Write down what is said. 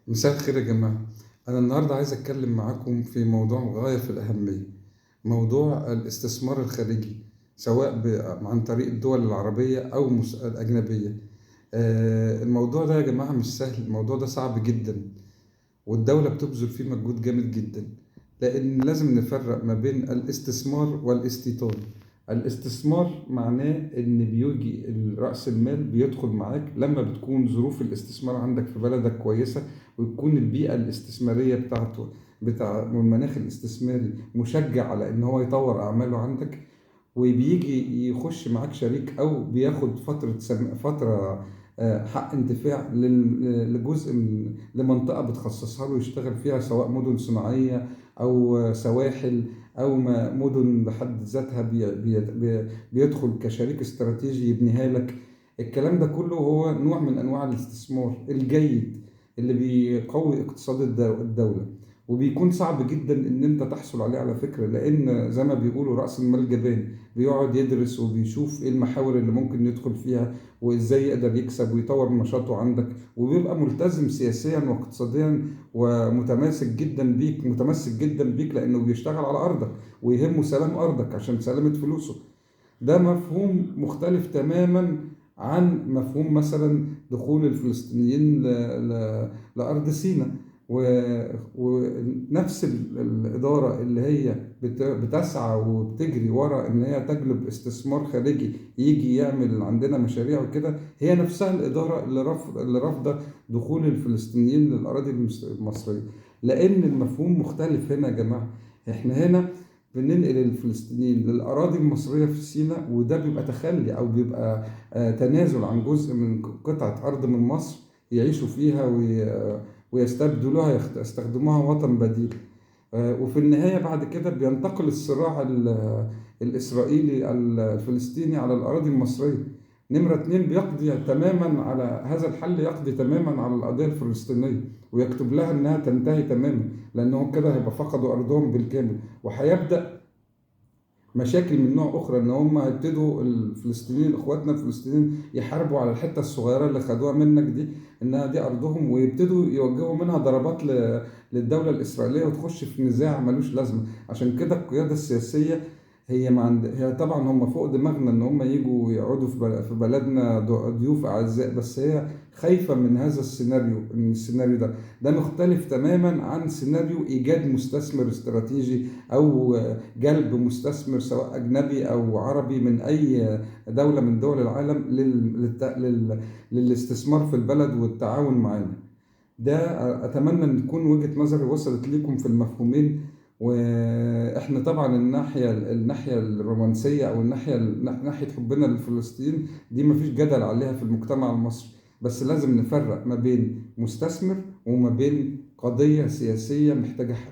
مساء الخير يا جماعة. أنا النهاردة عايز أتكلم معاكم في موضوع غاية في الأهمية، موضوع الاستثمار الخارجي سواء عن طريق الدول العربية أو الأجنبية. الموضوع ده يا جماعة مش سهل، الموضوع ده صعب جدا، والدولة بتبذل فيه مجهود جامد جدا، لأن لازم نفرق ما بين الاستثمار والاستيطان. الاستثمار معناه إن بيجي رأس المال بيدخل معاك لما بتكون ظروف الاستثمار عندك في بلدك كويسة، وتكون البيئة الاستثمارية بتاعته بتاع المناخ الاستثماري مشجع على إن هو يطور أعماله عندك، وبيجي يخش معاك شريك أو بياخد فترة حق انتفاع لجزء من لمنطقة بتخصصها له يشتغل فيها، سواء مدن صناعية أو سواحل أو مدن بحد ذاتها بيدخل كشريك استراتيجي يبنيها لك. الكلام ده كله هو نوع من أنواع الاستثمار الجيد اللي بيقوي اقتصاد الدولة، وبيكون صعب جدا ان انت تحصل عليه على فكرة، لان زي ما بيقولوا رأس المال جبان، بيقعد يدرس وبيشوف ايه المحاور اللي ممكن يدخل فيها وازاي يقدر يكسب ويطور نشاطه عندك، وبيبقى ملتزم سياسيا واقتصاديا ومتماسك جدا بيك، متمسك جدا بيك، لانه بيشتغل على ارضك ويهمه سلام ارضك عشان سلامة فلوسه. ده مفهوم مختلف تماما عن مفهوم مثلا دخول الفلسطينيين لأرض سيناء، ونفس الإدارة اللي هي بتسعى وبتجري ورا إن هي تجلب استثمار خارجي يجي يعمل عندنا مشاريع وكده، هي نفسها الإدارة اللي رافضة دخول الفلسطينيين للأراضي المصرية، لأن المفهوم مختلف هنا يا جماعة. إحنا هنا بننقل الفلسطينيين للأراضي المصرية في سيناء، وده بيبقى تخلي أو بيبقى تنازل عن جزء من قطعة أرض من مصر يعيشوا فيها ويستبدلوها، يستخدموها وطن بديل. وفي النهاية بعد كده بينتقل الصراع الإسرائيلي الفلسطيني على الأراضي المصرية. نمرة 2 بيقضي تماما على هذا الحل، يقضي تماما على القضية الفلسطينية ويكتب لها أنها تنتهي تماما، لأنهم كده هيبقى فقدوا أرضهم بالكامل، وهيبدأ مشاكل من نوع أخرى، إن هم هيبتدوا الفلسطينيين إخواتنا الفلسطينيين يحاربوا على الحتة الصغيرة اللي خدوها منك دي إنها دي أرضهم، ويبتدوا يوجهوا منها ضربات للدولة الإسرائيلية وتخش في نزاع ملوش لازمة. عشان كده القيادة السياسية هي ما عند-، هي طبعا هم فوق دماغنا إن هم يجوا يقعدوا في بلدنا ضيوف أعزاء، بس هي خايفة من هذا السيناريو، من السيناريو ده مختلف تماما عن سيناريو إيجاد مستثمر استراتيجي أو جلب مستثمر سواء أجنبي أو عربي من أي دولة من دول العالم للاستثمار في البلد والتعاون معانا. ده أتمنى أن تكون وجهة نظري وصلت لكم في المفهومين. واحنا طبعا الناحية الرومانسية او ناحية حبنا لفلسطين دي مفيش جدل عليها في المجتمع المصري، بس لازم نفرق ما بين مستثمر وما بين قضية سياسية محتاجة حل.